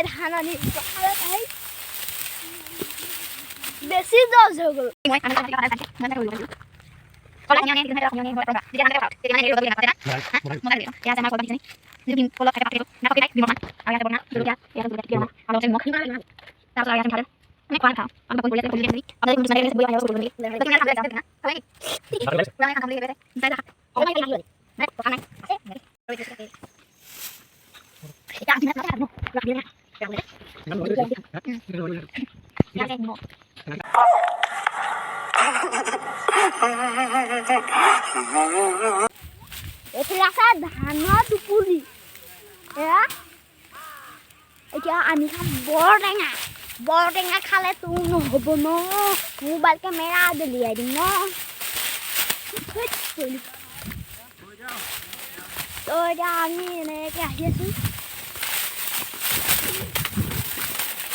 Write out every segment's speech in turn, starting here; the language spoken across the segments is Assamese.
ধাননি পথাৰত আহি বেছি জজ হৈ গ'ল। এইফালে আছে ধানৰ টুকুৰি। এয়া এতিয়া আমি খাম বৰটেঙা। বৰটেঙা খালে তোৰ নহ'ব ন, মোবাইল কেমেৰা দলিয়াই দিম ন। ধেইত পৰিলোঁ। তো এতিয়া আমি এনেকৈ আহি আছোঁ।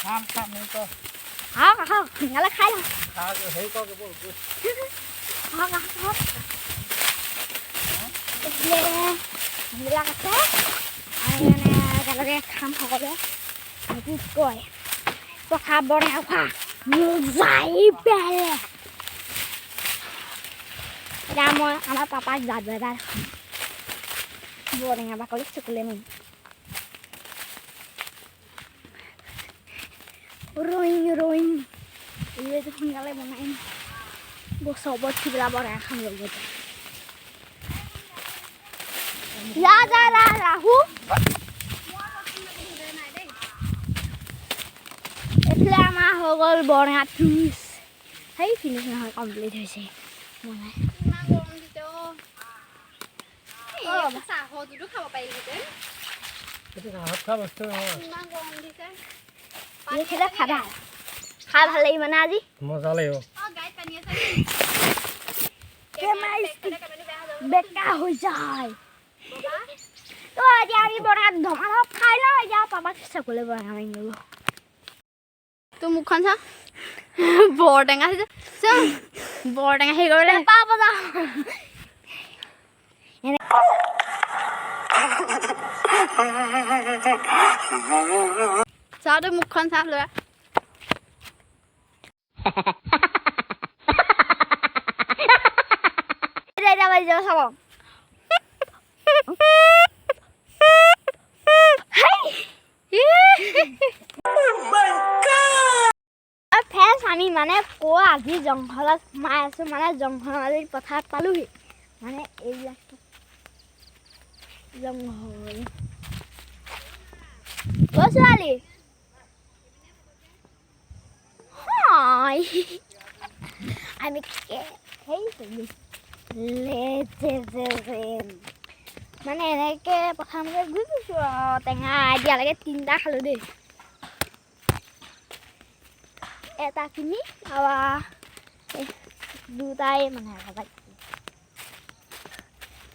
খাম খাম, হেৰি কৰ। আহক আহক, সোনকালে খাই লওঁ। হেৰি কৰ। আহক আহক আহক। এইফালে মানুহবিলাক আছে। আমি মানে একেলগে খাম সকলোৱে। কি কয়, পথাৰ বৰটেঙা খোৱা মজাই বেলেগ। এতিয়া মই আমাৰ পাপাক যাদু এটা দেখাম। বৰটেঙা বাকলি চকুলে মাৰিম। ৰয়িং ৰয়িং, এইটো সোনকালে বনাই গছৰ ওপৰত উঠি পেলাই বৰটেঙা খাম লগতে। যা যা যা ৰাহু। এইফালে আমাৰ হৈ গ'ল বৰটেঙা ফিনিছ। সেই ফিনিছ নহয়, কমপ্লিট হৈছে বনাই। ইমান গৰম দিছে অ। এই চাহটোতো খাব পাৰিলোহেঁতেন। এইটো চাহত খোৱা বস্তু নহয়। ইমান গৰম দিছে। এইফালে খাবা, খাই ভাল লাগিব না আজি? মজা লাগিব। অ, গাড়ীত পানী আছে নেকি? কেমেৰা কেমেৰাটো বেয়া হৈ যাব। বেকা হৈ যায়। তো এতিয়া আমি বৰটেঙা ধমাধম খাই লওঁ। এতিয়া পাপাক চকুলে বৰটেঙা মাৰি ল'ব। তোৰ মুখখন চা, বৰটেঙা হৈছে চা, বৰটেঙা হেৰি কৰিবলৈ। পেপা বজাওঁ। চা, তোৰ মুখখন চা ল'ৰা। এতিয়া এতিয়া বাজি যাব চাব। ফ্ৰেণ্ডছ, আমি মানে ক আজি জংঘলত সোমাই আছোঁ। মানে জংঘলৰ মাজত পথাৰত পালোহি। মানে এইবিলাক জংঘল। অ' ছোৱালী হাই, আমি সেই মানে এনেকৈ পথাৰ মাজত ঘূৰি ফুৰিছোঁ আৰু টেঙা এতিয়ালৈকে তিনিটা খালোঁ দেই। এটা কিনি আৰু দুটাই মানে এটা।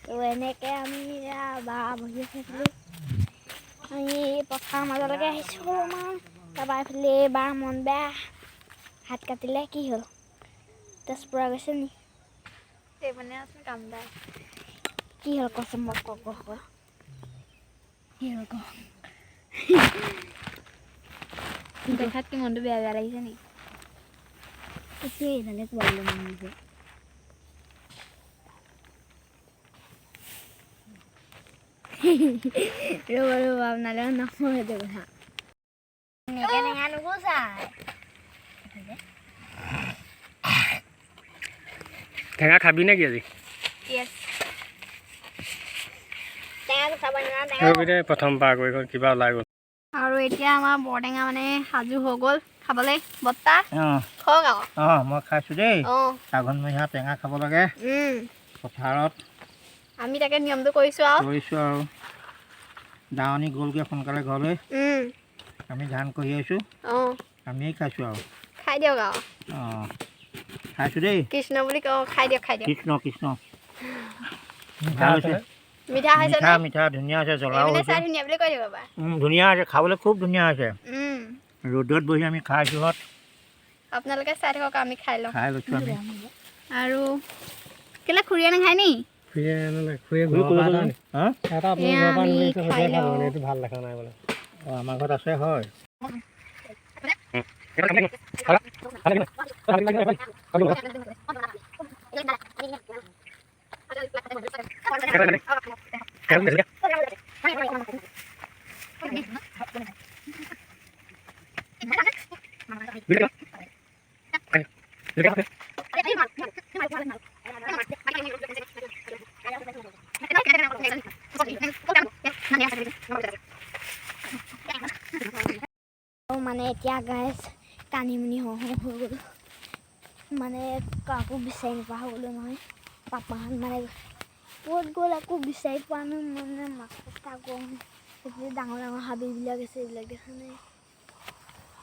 তো এনেকৈ আমি এয়া বা বহি আছিলোঁ। আমি পথাৰৰ মাজলৈকে আহিছোঁ অলপমান। তাৰপৰা এইফালে বা মন বেয়া, হাত কাটিলে। কি হ'ল, তেজ পৰা গৈছে নি? সেইপিনে আছে কাম দাই। কি হ'ল কচোন মোক, ক ক ক, কি হ'ল ক। দেখাত কি মনটো বেয়া বেয়া লাগিছে নেকি? এতিয়া এইডালে কোৱাবলৈ মন গৈছে। ৰ'ব ৰ'ব, আপোনালোকে নহয় সেইটো কথা। এনেকৈ টেঙা নুগুচাই। টেঙা খাবি নেকি আজি? য়েছ। টেঙা গুচাব নোৱাৰা টেঙা। ৰ'বি দে, প্ৰথম পাৰ কৰি গ'ল, কিবা ওলাই গ'ল। আৰু এতিয়া আমাৰ বৰটেঙা মানে সাজু হৈ গ'ল খাবলৈ। বৰ্তা, খাওক আকৌ। অঁ, মই খাইছোঁ দেই। আঘোণমহীয়া টেঙা খাব লাগে পথাৰত। আমি তাকে নিয়মটো কৰিছোঁ আৰু। কৰিছোঁ আৰু। দাৱনী গ'লগৈ সোনকালে ঘৰলৈ। আমি ধান কঢ়িয়াইছোঁ। আমিয়ে খাইছোঁ আৰু। খাই দিয়ক আৰু। অঁ, খাইছোঁ দেই। কৃষ্ণ বুলি কওঁ, খাই দিয়ক, খাই দিয়ক। কৃষ্ণ কৃষ্ণ। ভাল হৈছে। মিঠা হৈছে মিঠা নে? মিঠা, ধুনীয়া হৈছে, জ্বলাও এইপিনে হৈছে। চাই ধুনীয়া বুলি কৈ দিব বাবা। ধুনীয়া হৈছে, খাবলৈ খুব ধুনীয়া হৈছে। ৰ'দত বহি আমি খাইছোঁ হত। আপোনালোকে চাই থাকক, আমি খাই লওঁ। খাই লৈছোঁ আমি। আৰু কেলে খুৰীয়ে নাখায় নি? খুৰীয়ে আনিলে, খুৰীয়ে খুৰী ঘৰৰ পৰা ক'লৈ এটা গ'ল? আনি হা? এটা আপোনাৰ এয়া ঘৰৰ পৰা আমি আনিলে, খাই সেইটোৱে খাব লওঁ। মানে, এইটো ভাল দেখা নাই বোলে। অঁ, আমাৰ ঘৰত আছে হয়। মানে এতিয়া গাইজ কানিমুনি হওঁ হওঁ হৈ গ'ল, মানে কাকো বিচাৰি নোপোৱা হৈ গ'লো নহয়। পাপাহঁত মানে ক'ত গ'ল একো বিচাৰি পোৱা নাই, মানে মাথা গৰম। এইফালে ডাঙৰ ডাঙৰ হাবিবিলাক আছে, এইবিলাক দেখা নাই।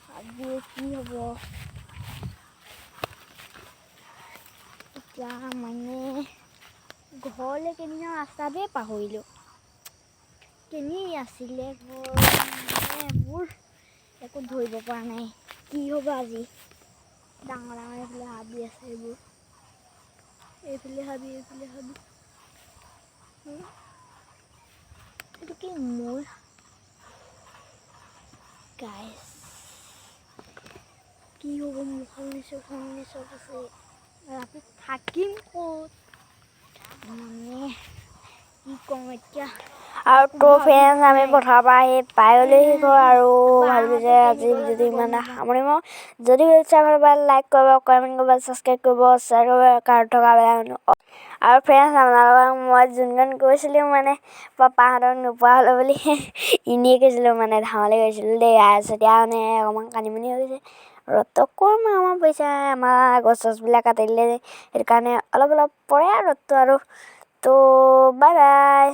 হাবি কি হ'ব এতিয়া? মানে ঘৰলৈ কেইদিনৰ ৰাস্তাটোৱে পাহৰিলোঁ, কেনি আছিলে ঘৰ, মানে মোৰ একো ধৰিব পৰা নাই। কি হ'ব আজি? ডাঙৰ ডাঙৰ এইফালে হাবি আছে, এইবোৰ এইফালে হাবি, এইফালে হাবি। এইটো কি মোৰ গাইছ? কি হ'ব? মুখখন চুখখন চব আছে, ৰাতি থাকিম ক'ত? মানে কি কওঁ এতিয়া? আৰু তো ফ্ৰেণ্ডছ, আমি পথাৰৰ পৰা আহি পাই গ'লোহি ঘৰ আৰু ভাবিলোঁ যে আজি ভিডিঅ'টো ইমানে সামৰিম। আৰু যদি ভিডিঅ' চাই ভাল পায়, লাইক কৰিব, কমেণ্ট কৰিব, ছাবস্ক্ৰাইব কৰিব, শ্বেয়াৰ কৰিব, কাষত থকা বেল আইকনটো। আৰু ফ্ৰেণ্ডছ, আপোনালোকক মই যোনখন কৈছিলোঁ, মানে পাপাহঁতক নোপোৱা হ'লো বুলি, এনেই কৈছিলোঁ, মানে ধেমালি কৰিছিলোঁ দেই। এতিয়া মানে অকণমান কানিমুনি হৈ গৈছে। ৰ'দটো অকণমান অকণমান পৰিছে, আমাৰ গছ চছবিলাক কাটি দিলে যে, সেইটো কাৰণে অলপ অলপ পৰে আৰু ৰ'দটো। আৰু তো বাই বাই।